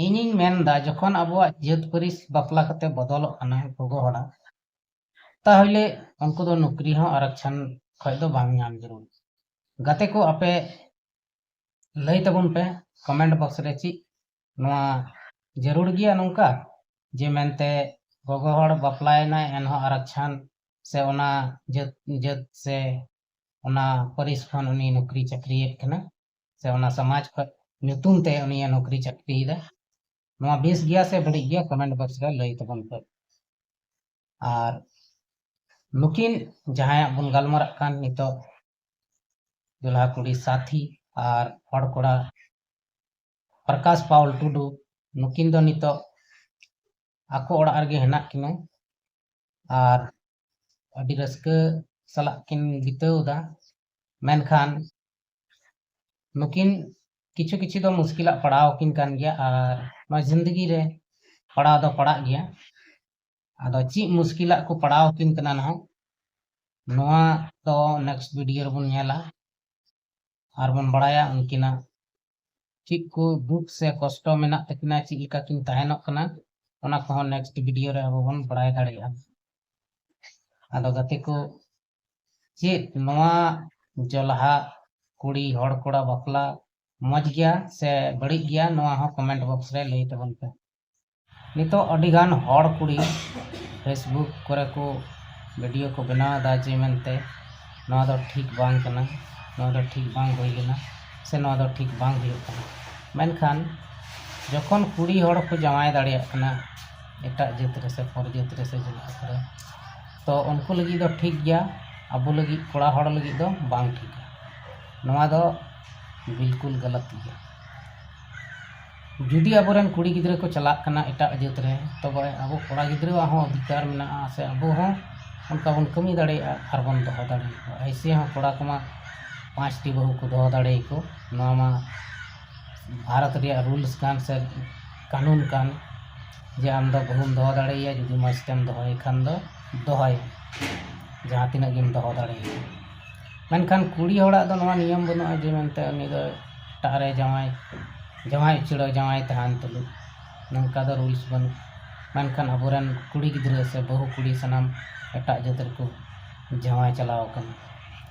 ᱤᱧᱤᱧ ᱢᱮᱱᱫᱟ, ᱡᱚᱠᱷᱚᱱ ᱟᱵᱚᱣᱟᱜ ᱡᱟᱹᱛ ᱯᱟᱹᱨᱤᱥ ᱵᱟᱯᱞᱟ ᱠᱟᱛᱮ ᱵᱚᱫᱚᱞᱚᱜ ᱠᱟᱱᱟ ᱜᱚᱜᱚ ᱦᱚᱲᱟᱜ, ᱛᱟᱦᱚᱞᱮ ᱩᱱᱠᱩ ᱫᱚ ᱱᱚᱠᱨᱤ ᱦᱚᱸ ᱟᱨᱟᱠᱪᱷᱟᱱ ᱠᱷᱚᱡ ᱫᱚ ᱵᱟᱝ ᱧᱟᱢ ᱡᱟᱹᱨᱩᱲ᱾ ᱜᱟᱛᱮ ᱠᱚ, ᱟᱯᱮ ᱞᱟᱹᱭ ᱛᱟᱵᱚᱱ ᱯᱮ comment box ᱨᱮ, ᱪᱮᱫ ᱱᱚᱣᱟ ᱡᱟᱹᱨᱩᱲ ᱜᱮᱭᱟ ᱱᱚᱝᱠᱟ ᱡᱮ ᱢᱮᱱᱛᱮ ᱜᱚᱜᱚ ᱦᱚᱲ ᱵᱟᱯᱞᱟᱭᱮᱱᱟᱭ, ᱮᱱᱦᱚᱸ ᱟᱨᱟᱠᱪᱷᱟᱱ ᱥᱮ ᱚᱱᱟ ᱡᱟᱹᱛ, ᱡᱟᱹᱛ ᱥᱮ ᱚᱱᱟ ᱯᱟᱹᱨᱤᱥ ᱠᱷᱚᱱ ᱩᱱᱤ ᱱᱚᱠᱨᱤ ᱪᱟᱹᱠᱨᱤᱭᱮᱫ ᱠᱟᱱᱟ, ᱥᱮ ᱚᱱᱟ ᱥᱚᱢᱟᱡᱽ ᱠᱷᱚᱱ ᱧᱩᱛᱩᱢ ᱛᱮ ᱩᱱᱤᱭᱟᱜ ᱱᱚᱠᱨᱤ ᱪᱟᱹᱠᱨᱤᱭᱮᱫᱟ᱾ ᱱᱚᱣᱟ ᱵᱮᱥ ᱜᱮᱭᱟ ᱥᱮ ᱵᱟᱹᱲᱤᱡ ᱜᱮᱭᱟ, ᱠᱚᱢᱮᱱᱴ ᱵᱚᱠᱥ ᱨᱮ ᱞᱟᱹᱭ ᱛᱟᱵᱚᱱ ᱯᱮ᱾ ᱟᱨ ᱱᱩᱠᱤᱱ ᱡᱟᱦᱟᱸᱭᱟᱜ ᱵᱚᱱ ᱜᱟᱞᱢᱟᱨᱟᱜ ᱠᱟᱱ ᱱᱤᱛᱚᱜ, ᱡᱚᱞᱦᱟ ᱠᱩᱲᱤ ᱥᱟᱛᱷᱤ ᱟᱨ ᱦᱚᱲ ᱠᱚᱲᱟ ᱯᱨᱚᱠᱟᱥ ᱯᱟᱣᱩᱞ ᱴᱩᱰᱩ, ᱱᱩᱠᱤᱱ ᱫᱚ ᱱᱤᱛᱚᱜ ᱟᱠᱚ ᱚᱲᱟᱜ ᱨᱮᱜᱮ ᱦᱮᱱᱟᱜ ᱠᱤᱱᱟ ᱟᱨ ᱟᱹᱰᱤ ᱨᱟᱹᱥᱠᱟᱹ ᱥᱟᱞᱟᱜ ᱠᱤᱱ ᱵᱤᱛᱟᱹᱣ ᱮᱫᱟ᱾ ᱢᱮᱱᱠᱷᱟᱱ ᱱᱩᱠᱤᱱ ᱠᱤᱪᱷᱩ ᱠᱤᱪᱷᱩ ᱫᱚ ᱢᱩᱥᱠᱤᱞᱟᱜ ᱯᱟᱲᱟᱣ ᱟᱹᱠᱤᱱ ᱠᱟᱱ ᱜᱮᱭᱟ ᱟᱨ ᱱᱚᱣᱟ ᱡᱤᱱᱫᱮᱜᱤ ᱨᱮ ᱯᱟᱲᱟᱣ ᱫᱚ ᱯᱟᱲᱟᱜ ᱜᱮᱭᱟ᱾ ᱟᱫᱚ ᱪᱮᱫ ᱢᱩᱥᱠᱤᱞᱟᱜ ᱠᱚ ᱯᱟᱲᱟᱣ ᱟᱹᱠᱤᱱ ᱠᱟᱱᱟ ᱱᱟᱦᱟᱜ, ᱱᱚᱣᱟ ᱫᱚ ᱱᱮᱠᱥᱴ ᱵᱷᱤᱰᱤᱭᱳ ᱨᱮᱵᱚᱱ ᱧᱮᱞᱟ ᱟᱨ ᱵᱚᱱ ᱵᱟᱲᱟᱭᱟ ᱩᱱᱠᱤᱱᱟᱜ ᱪᱮᱫ ᱠᱚ ᱫᱩᱠ ᱥᱮ ᱠᱚᱥᱴᱚ ᱢᱮᱱᱟᱜ ᱛᱟᱹᱠᱤᱱᱟ, ᱪᱮᱫ ᱞᱮᱠᱟ ᱠᱤᱱ ᱛᱟᱦᱮᱱᱚᱜ ᱠᱟᱱᱟ, ᱚᱱᱟ ᱠᱚᱦᱚᱸ ᱱᱮᱠᱥᱴ ᱵᱷᱤᱰᱤᱭᱳ ᱨᱮ ᱟᱵᱚ ᱵᱚᱱ ᱵᱟᱲᱟᱭ ᱫᱟᱲᱮᱭᱟᱜᱼᱟ᱾ ᱟᱫᱚ ᱜᱟᱛᱮ ᱠᱚ, ᱪᱮᱫ ᱱᱚᱣᱟ ᱡᱚᱞᱦᱟ ᱠᱩᱲᱤ ᱦᱚᱲ ᱠᱚᱲᱟ ᱵᱟᱯᱞᱟ ᱢᱚᱡᱽ ᱜᱮᱭᱟ ᱥᱮ ᱵᱟᱹᱲᱤᱡ ᱜᱮᱭᱟ, ᱱᱚᱣᱟ ᱦᱚᱸ ᱠᱚᱢᱮᱱᱴ ᱵᱚᱠᱥ ᱨᱮ ᱞᱟᱹᱭ ᱛᱟᱵᱚᱱ ᱯᱮ᱾ ᱱᱤᱛᱚᱜ ᱟᱹᱰᱤᱜᱟᱱ ᱦᱚᱲ ᱠᱩᱲᱤ ᱯᱷᱮᱥᱵᱩᱠ ᱠᱚᱨᱮ ᱠᱚ ᱵᱷᱤᱰᱤᱭᱳ ᱠᱚ ᱵᱮᱱᱟᱣ ᱮᱫᱟ ᱡᱮ ᱢᱮᱱᱛᱮ ᱱᱚᱣᱟ ᱫᱚ ᱴᱷᱤᱠ ᱵᱟᱝ ᱠᱟᱱᱟ, ᱱᱚᱣᱟ ᱫᱚ ᱴᱷᱤᱠ ᱵᱟᱝ ᱦᱩᱭ ᱞᱮᱱᱟ, ᱥᱮ ᱱᱚᱣᱟ ᱫᱚ ᱴᱷᱤᱠ ᱵᱟᱝ ᱦᱩᱭᱩᱜ ᱠᱟᱱᱟ᱾ ᱢᱮᱱᱠᱷᱟᱱ ᱡᱚᱠᱷᱚᱱ ᱠᱩᱲᱤ ᱦᱚᱲ ᱠᱚ ᱡᱟᱶᱟᱭ ᱫᱟᱲᱮᱭᱟᱜ ᱠᱟᱱᱟ ᱮᱴᱟᱜ ᱡᱟᱹᱛ ᱨᱮ ᱥᱮ ᱯᱚᱨ ᱡᱟᱹᱛ ᱨᱮ ᱥᱮ ᱡᱟᱦᱟᱸ ᱠᱚᱨᱮ, ᱛᱚ ᱩᱱᱠᱩ ᱞᱟᱹᱜᱤᱫ ᱫᱚ ᱴᱷᱤᱠ ᱜᱮᱭᱟ, ᱟᱵᱚ ᱞᱟᱹᱜᱤᱫ, ᱠᱚᱲᱟ ᱦᱚᱲ ᱞᱟᱹᱜᱤᱫ ᱫᱚ ᱵᱟᱝ ᱴᱷᱤᱠᱟ᱾ ᱱᱚᱣᱟ ᱫᱚ ᱵᱤᱞᱠᱩᱞ ᱜᱟᱞᱟᱛ ᱜᱮᱭᱟ᱾ ᱡᱩᱫᱤ ᱟᱵᱚᱨᱮᱱ ᱠᱩᱲᱤ ᱜᱤᱫᱽᱨᱟᱹ ᱠᱚ ᱪᱟᱞᱟᱜ ᱠᱟᱱᱟ ᱮᱴᱟᱜ ᱡᱟᱹᱛ ᱨᱮ, ᱛᱚᱵᱮ ᱟᱵᱚ ᱠᱚᱲᱟ ᱜᱤᱫᱽᱨᱟᱹᱣᱟᱜ ᱦᱚᱸ ᱚᱫᱷᱤᱠᱟᱨ ᱢᱮᱱᱟᱜᱼᱟ, ᱥᱮ ᱟᱵᱚ ᱦᱚᱸ ᱚᱱᱠᱟ ᱵᱚᱱ ᱠᱟᱹᱢᱤ ᱫᱟᱲᱮᱭᱟᱜᱼᱟ ᱟᱨ ᱵᱚᱱ ᱫᱚᱦᱚ ᱫᱟᱲᱮᱭᱟᱠᱚᱣᱟ᱾ ᱮᱭᱥᱮ ᱦᱚᱸ ᱠᱚᱲᱟ ᱠᱚᱢᱟ ᱯᱟᱸᱪᱴᱤ ᱵᱟᱹᱦᱩ ᱠᱚ ᱫᱚᱦᱚ ᱫᱟᱲᱮᱭᱟᱠᱚ᱾ ᱱᱚᱣᱟ ᱢᱟ ᱵᱷᱟᱨᱚᱛ ᱨᱮᱭᱟᱜ ᱨᱩᱞᱥ ᱠᱟᱱ ᱥᱮ ᱠᱟᱹᱱᱩᱱ ᱠᱟᱱ, ᱡᱮ ᱟᱢ ᱫᱚ ᱵᱟᱹᱦᱩᱢ ᱫᱚᱦᱚ ᱫᱟᱲᱮᱭᱟᱭᱟ, ᱡᱩᱫᱤ ᱢᱚᱡᱽ ᱛᱮᱢ ᱫᱚᱦᱚᱭᱮ ᱠᱷᱟᱱ ᱫᱚ ᱫᱚᱦᱚᱭᱮᱢ, ᱡᱟᱦᱟᱸ ᱛᱤᱱᱟᱹᱜ ᱜᱮᱢ ᱫᱚᱦᱚ ᱫᱟᱲᱮᱭᱟᱭᱟ᱾ ᱢᱮᱱᱠᱷᱟᱱ ᱠᱩᱲᱤ ᱦᱚᱲᱟᱜ ᱫᱚ ᱱᱚᱣᱟ ᱱᱤᱭᱚᱢ ᱵᱟᱹᱱᱩᱜᱼᱟ ᱡᱮ ᱢᱮᱱᱛᱮ ᱩᱱᱤ ᱫᱚ ᱮᱴᱟᱜ ᱨᱮ ᱡᱟᱶᱟᱭ, ᱡᱟᱶᱟᱭ ᱩᱪᱟᱹᱲᱚᱜ, ᱡᱟᱶᱟᱭ ᱛᱟᱦᱮᱱ ᱛᱩᱞᱩᱡ, ᱱᱚᱝᱠᱟ ᱫᱚ ᱨᱩᱞᱥ ᱵᱟᱹᱱᱩᱜ᱾ ᱢᱮᱱᱠᱷᱟᱱ ᱟᱵᱚᱨᱮᱱ ᱠᱩᱲᱤ ᱜᱤᱫᱽᱨᱟᱹ ᱥᱮ ᱵᱟᱹᱦᱩ ᱠᱩᱲᱤ ᱥᱟᱱᱟᱢ ᱮᱴᱟᱜ ᱡᱟᱹᱛ ᱨᱮᱠᱚ ᱡᱟᱶᱟᱭ ᱪᱟᱞᱟᱣ ᱟᱠᱟᱱᱟ᱾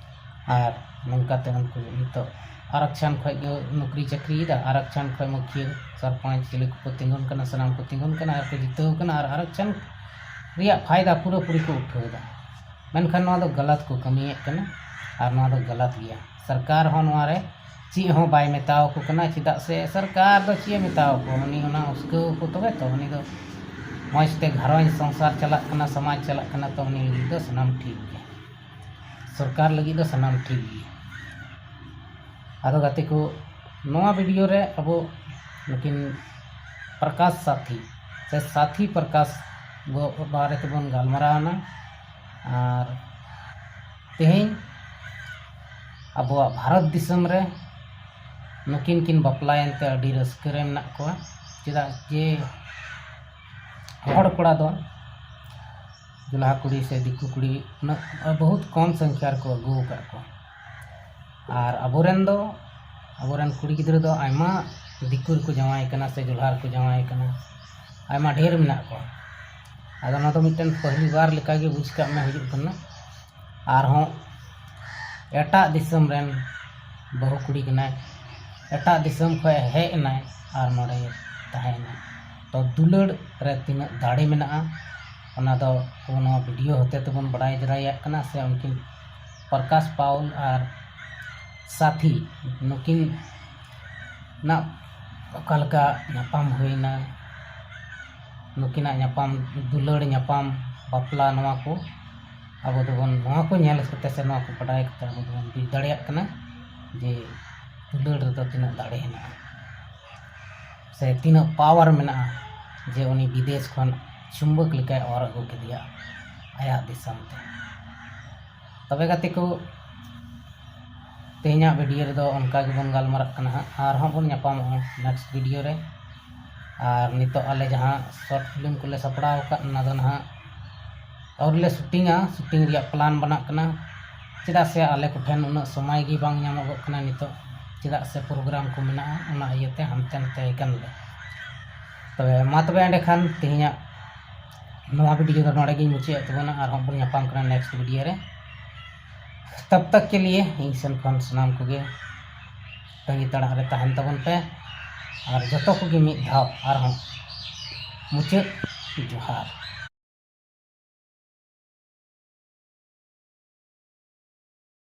ᱟᱨ ᱱᱚᱝᱠᱟᱛᱮ ᱩᱱᱠᱩ ᱱᱤᱛᱚᱜ ᱟᱨᱟᱠᱪᱷᱟᱱ ᱠᱷᱚᱱ ᱜᱮ ᱱᱚᱠᱨᱤ ᱪᱟᱹᱠᱨᱤᱭᱮᱫᱟ, ᱟᱨᱟᱠᱪᱷᱟᱱ ᱠᱷᱚᱱ ᱢᱩᱠᱷᱤᱭᱟᱹ ᱥᱚᱨᱯᱚᱧᱪ ᱪᱤᱞᱤ ᱠᱚᱠᱚ ᱛᱤᱸᱜᱩᱱ ᱠᱟᱱᱟ, ᱥᱟᱱᱟᱢ ᱠᱚ ᱛᱤᱸᱜᱩᱱ ᱠᱟᱱᱟ ᱟᱨ ᱠᱚ ᱡᱤᱛᱟᱹᱣ ᱠᱟᱱᱟ᱾ ᱟᱨ ᱟᱨᱟᱠᱪᱷᱟᱱ ᱨᱮᱭᱟᱜ ᱯᱷᱟᱭᱫᱟ ᱯᱩᱨᱟᱹᱯᱩᱨᱤ ᱠᱚ ᱩᱴᱷᱟᱹᱣ ᱮᱫᱟ᱾ ᱢᱮᱱᱠᱷᱟᱱ ᱱᱚᱣᱟ ᱫᱚ ᱜᱟᱞᱟᱛ ᱠᱚ ᱠᱟᱹᱢᱤᱭᱮᱫ ᱠᱟᱱᱟ ᱟᱨ ᱱᱚᱣᱟ ᱫᱚ ᱜᱟᱞᱟᱛ ᱜᱮᱭᱟ᱾ ᱥᱚᱨᱠᱟᱨ ᱦᱚᱸ ᱱᱚᱣᱟ ᱨᱮ ᱪᱮᱫ ᱦᱚᱸ ᱵᱟᱭ ᱢᱮᱛᱟᱣ ᱠᱚ ᱠᱟᱱᱟ, ᱪᱮᱫᱟᱜ ᱥᱮ ᱥᱚᱨᱠᱟᱨ ᱫᱚ ᱪᱮᱫ ᱮ ᱢᱮᱛᱟᱣ ᱠᱚᱣᱟ? ᱩᱱᱤ ᱚᱱᱟ ᱩᱥᱠᱟᱹᱣ ᱠᱚ ᱛᱚᱵᱮ ᱛᱚ, ᱩᱱᱤ ᱫᱚ ᱢᱚᱡᱽ ᱛᱮ ᱜᱷᱟᱨᱚᱸᱡᱽ ᱥᱚᱝᱥᱟᱨ ᱪᱟᱞᱟᱜ ᱠᱟᱱᱟ, ᱥᱚᱢᱟᱡᱽ ᱪᱟᱞᱟᱜ ᱠᱟᱱᱟ, ᱛᱚ ᱩᱱᱤ ᱞᱟᱹᱜᱤᱫ ᱫᱚ ᱥᱟᱱᱟᱢ ᱴᱷᱤᱠ ᱜᱮᱭᱟ, ᱥᱚᱨᱠᱟᱨ ᱞᱟᱹᱜᱤᱫ ᱫᱚ ᱥᱟᱱᱟᱢ ᱴᱷᱤᱠ ᱜᱮᱭᱟ᱾ ᱟᱫᱚ ᱜᱟᱛᱮ ᱠᱚ, ᱱᱚᱣᱟ ᱵᱷᱤᱰᱤᱭᱳ ᱨᱮ ᱟᱵᱚ ᱱᱩᱠᱤᱱ ᱯᱨᱚᱠᱟᱥ ᱥᱟᱛᱷᱤ ᱥᱮ ᱥᱟᱛᱷᱤ ᱯᱨᱚᱠᱟᱥ ᱵᱟᱨᱮ ᱛᱮᱵᱚᱱ ᱜᱟᱞᱢᱟᱨᱟᱣ ᱮᱱᱟ᱾ ᱟᱨ ᱛᱮᱦᱮᱧ ᱟᱵᱚᱣᱟᱜ ᱵᱷᱟᱨᱚᱛ ᱫᱤᱥᱚᱢ ᱨᱮ ᱱᱩᱠᱤᱱ ᱠᱤᱱ ᱵᱟᱯᱞᱟᱭᱮᱱ ᱛᱮ ᱟᱹᱰᱤ ᱨᱟᱹᱥᱠᱟᱹ ᱨᱮ ᱢᱮᱱᱟᱜ ᱠᱚᱣᱟ᱾ ᱪᱮᱫᱟᱜ ᱡᱮ ᱦᱚᱲ ᱠᱚᱲᱟ ᱫᱚ ᱡᱩᱞᱦᱟ ᱠᱩᱲᱤ ᱥᱮ ᱫᱤᱠᱩ ᱠᱩᱲᱤ ᱩᱱᱟᱹᱜ ᱵᱚᱦᱩᱛ ᱠᱚᱢ ᱥᱚᱝᱠᱷᱟ ᱨᱮᱠᱚ ᱟᱹᱜᱩ ᱟᱠᱟᱫ ᱠᱚᱣᱟ᱾ ᱟᱨ ᱟᱵᱚᱨᱮᱱ ᱫᱚ, ᱟᱵᱚᱨᱮᱱ ᱠᱩᱲᱤ ᱜᱤᱫᱽᱨᱟᱹ ᱫᱚ ᱟᱭᱢᱟ ᱫᱤᱠᱩ ᱨᱮᱠᱚ ᱡᱟᱶᱟᱭ ᱠᱟᱱᱟ ᱥᱮ ᱡᱩᱞᱦᱟ ᱨᱮᱠᱚ ᱡᱟᱶᱟᱭ ᱠᱟᱱᱟ, ᱟᱭᱢᱟ ᱰᱷᱮᱨ ᱢᱮᱱᱟᱜ ᱠᱚᱣᱟ᱾ ᱟᱫᱚ ᱱᱚᱣᱟ ᱫᱚ ᱢᱤᱫᱴᱮᱱ ᱯᱟᱹᱦᱞᱤ ᱵᱟᱨ ᱞᱮᱠᱟᱜᱮ ᱵᱩᱡᱽ ᱠᱟᱜ ᱢᱮ ᱦᱤᱡᱩᱜ ᱠᱟᱱᱟ᱾ ᱟᱨᱦᱚᱸ ᱮᱴᱟᱜ ᱫᱤᱥᱚᱢ ᱨᱮᱱ ᱵᱟᱹᱦᱩ ᱠᱩᱲᱤ ᱠᱟᱱᱟᱭ, ᱮᱴᱟᱜ ᱫᱤᱥᱚᱢ ᱠᱷᱚᱱ ᱦᱮᱡ ᱮᱱᱟᱭ ᱟᱨ ᱱᱚᱰᱮ ᱛᱟᱦᱮᱸᱭᱮᱱᱟᱭ᱾ ᱛᱚ ᱫᱩᱞᱟᱹᱲ ᱨᱮ ᱛᱤᱱᱟᱹᱜ ᱫᱟᱲᱮ ᱢᱮᱱᱟᱜᱼᱟ, ᱚᱱᱟ ᱫᱚ ᱟᱵᱚ ᱱᱚᱣᱟ ᱵᱷᱤᱰᱤᱭᱳ ᱦᱚᱛᱮ ᱛᱮᱵᱚᱱ ᱵᱟᱲᱟᱭ ᱫᱟᱲᱮᱭᱟᱜ ᱠᱟᱱᱟ, ᱥᱮ ᱩᱱᱠᱤᱱ ᱯᱨᱚᱠᱟᱥ ᱯᱟᱣᱩᱞ ᱟᱨ ᱥᱟᱛᱷᱤ ᱱᱩᱠᱤᱱᱟᱜ ᱚᱠᱟ ᱞᱮᱠᱟ ᱧᱟᱯᱟᱢ ᱦᱩᱭᱱᱟ, ᱱᱩᱠᱤᱱᱟᱜ ᱧᱟᱯᱟᱢ, ᱫᱩᱞᱟᱹᱲ ᱧᱟᱯᱟᱢ, ᱵᱟᱯᱞᱟ, ᱱᱚᱣᱟ ᱠᱚ ᱟᱵᱚ ᱫᱚᱵᱚᱱ, ᱱᱚᱣᱟ ᱠᱚ ᱧᱮᱞ ᱠᱟᱛᱮ ᱥᱮ ᱱᱚᱣᱟ ᱠᱚ ᱵᱟᱰᱟᱭ ᱠᱟᱛᱮ ᱟᱵᱚ ᱫᱚᱵᱚᱱ ᱵᱩᱡᱽ ᱫᱟᱲᱮᱭᱟᱜ ᱠᱟᱱᱟ ᱡᱮ ᱫᱩᱞᱟᱹᱲ ᱨᱮᱫᱚ ᱛᱤᱱᱟᱹᱜ ᱫᱟᱲᱮ ᱦᱮᱱᱟᱜᱼᱟ, ᱥᱮ ᱛᱤᱱᱟᱹᱜ ᱯᱟᱣᱟᱨ ᱢᱮᱱᱟᱜᱼᱟ ᱡᱮ ᱩᱱᱤ ᱵᱤᱫᱮᱥ ᱠᱷᱚᱱ ᱪᱩᱢᱵᱚᱠ ᱞᱮᱠᱟᱭ ᱚᱨ ᱟᱹᱜᱩ ᱠᱮᱫᱮᱭᱟ ᱟᱭᱟᱜ ᱫᱤᱥᱚᱢ ᱛᱮ᱾ ᱛᱚᱵᱮ ᱜᱟᱛᱮ ᱠᱚ, ᱛᱮᱦᱮᱧᱟᱜ ᱵᱷᱤᱰᱤᱭᱳ ᱨᱮᱫᱚ ᱚᱱᱠᱟ ᱜᱮᱵᱚᱱ ᱜᱟᱞᱢᱟᱨᱟᱜ ᱠᱟᱱᱟ ᱦᱟᱸᱜ, ᱟᱨᱦᱚᱸ ᱵᱚᱱ ᱧᱟᱯᱟᱢᱚᱜᱼᱟ ᱱᱮᱠᱥᱴ ᱵᱷᱤᱰᱤᱭᱳ ᱨᱮ᱾ ᱟᱨ ᱱᱤᱛᱚᱜ ᱟᱞᱮ ᱡᱟᱦᱟᱸ ᱥᱚᱨᱴ ᱯᱷᱤᱞᱢ ᱠᱚᱞᱮ ᱥᱟᱯᱲᱟᱣ ᱟᱠᱟᱫ, ᱚᱱᱟ ᱫᱚ ᱱᱟᱦᱟᱜ ᱟᱹᱣᱨᱤ ᱞᱮ ᱥᱩᱴᱤᱝᱟ, ᱥᱩᱴᱤᱝ ᱨᱮᱭᱟᱜ ᱯᱞᱟᱱ ᱵᱮᱱᱟᱜ ᱠᱟᱱᱟ, ᱪᱮᱫᱟᱜ ᱥᱮ ᱟᱞᱮ ᱠᱚᱴᱷᱮᱱ ᱩᱱᱟᱹᱜ ᱥᱚᱢᱚᱭ ᱜᱮ ᱵᱟᱝ ᱧᱟᱢᱚᱜᱚᱜ ᱠᱟᱱᱟ ᱱᱤᱛᱚᱜ, ᱪᱮᱫᱟᱜ ᱥᱮ ᱯᱨᱳᱜᱨᱟᱢ ᱠᱚ ᱢᱮᱱᱟᱜᱼᱟ, ᱚᱱᱟ ᱤᱭᱟᱹᱛᱮ ᱦᱟᱱᱛᱮ ᱱᱟᱛᱮ ᱠᱟᱱᱟᱞᱮ᱾ ᱛᱚᱵᱮ ᱢᱟ ᱛᱚᱵᱮ ᱮᱸᱰᱮᱠᱷᱟᱱ ᱛᱮᱦᱮᱧᱟᱜ ᱱᱚᱣᱟ ᱵᱷᱤᱰᱤᱭᱳ ᱫᱚ ᱱᱚᱰᱮ ᱜᱤᱧ ᱢᱩᱪᱟᱹᱫᱮᱫ ᱛᱟᱵᱚᱱᱟ, ᱟᱨᱦᱚᱸ ᱵᱚᱱ ᱧᱟᱯᱟᱢ ᱠᱟᱱᱟ ᱱᱮᱠᱥᱴ ᱵᱷᱤᱰᱤᱭᱳ ᱨᱮ᱾ ᱛᱚᱵ ᱛᱚᱠ ᱠᱮ ᱞᱤᱭᱮ ᱤᱧ ᱥᱮᱱ ᱠᱷᱚᱱ ᱥᱟᱱᱟᱢ ᱠᱚᱜᱮ ᱛᱟᱺᱜᱤ ᱛᱟᱲᱟᱜ ᱨᱮ ᱛᱟᱦᱮᱱ ᱛᱟᱵᱚᱱ ᱯᱮ, ᱟᱨ ᱡᱚᱛᱚ ᱠᱚᱜᱮ ᱢᱤᱫ ᱫᱷᱟᱣ ᱟᱨᱦᱚᱸ ᱢᱩᱪᱟᱹᱫ ᱡᱚᱦᱟᱨ᱾